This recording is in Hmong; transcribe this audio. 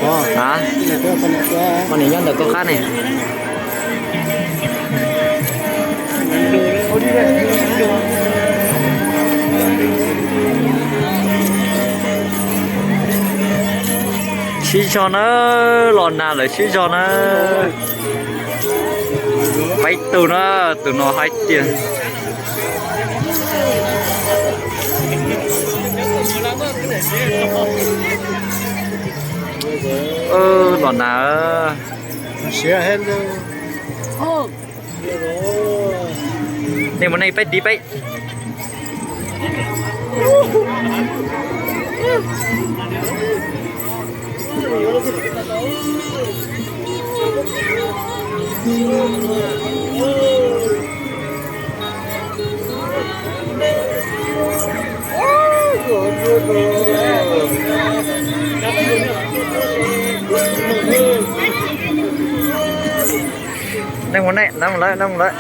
A, poj niam nyob ntawm koj qab ne. Sib zog na, los nag lawm sib zog na. Peb tug na, tus no hais tias los nag. Nej mus nej peb tiv peb. Nej mus nej, nej mus lawm, nej mus lawm.